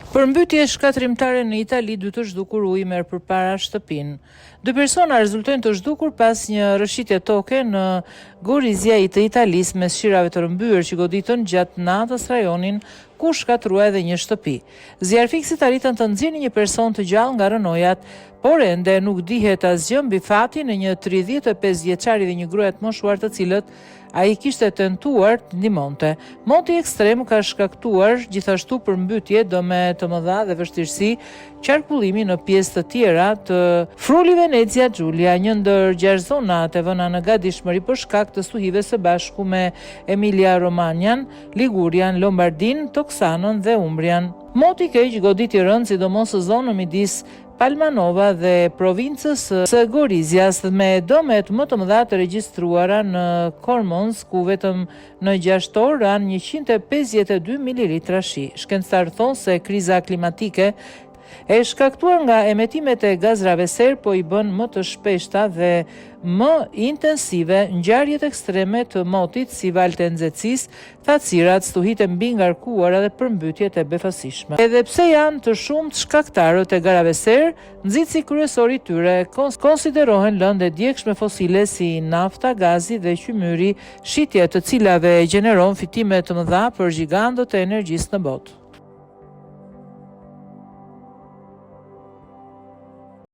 Përmbytje shkatërrimtare në Itali, dy të zhdukur uji merr përpara shtëpinë. Dy persona rezultojnë të zhdukur pas një rrëshqitje toke në Gorizia të Italisë mes shirave të rrëmbyer që goditën gjatë natës rajonin ku u shkatërrua edhe një shtëpi. Zjarrfikësit arritën të nxirrnin një person të gjallë nga rrënojat, por ende nuk dihet asgjë mbi fatin e një 35 vjeçari dhe një gruaje të moshuar të cilët ai kishte tentuar të ndihmonte. Moti ekstrem ka shkaktuar gjithashtu përmbytje, dëme të mëdha dhe vështirësi qarkullimi në pjesë të tjera të Friuli Venezia Giulia, një ndër gjashtë zonat e vëna në gatishmëri për shkak të stuhive së bashku me Emilia Romagnan, Ligurian, Lombardinë, Toskanën dhe Umbrian. Moti i keq goditi rëndë sidomos zonën midis Palmanova dhe provincës së Gorizias me dëmet më të mëdha të regjistruara në Cormons ku vetëm në gjashtë orë ranë 152 mililitra shi. Shkencëtarët thonë se kriza klimatike e shkaktuar nga emetimet e gazrave serë po i bën më të shpeshta dhe më intensive ngjarjet ekstreme të motit si valët e nxehtësisë, thatësirat, stuhitë e mbingarkuara dhe përmbytjet e befasishme. Edhe pse janë të shumtë shkaktarët e gazrave serë, nxitësi kryesor i tyre konsiderohen lëndë e djegshme fosile si nafta, gazi dhe qymyri, shitja e të cilave gjeneron fitime të mëdha për gjigandët e energjisë në botë.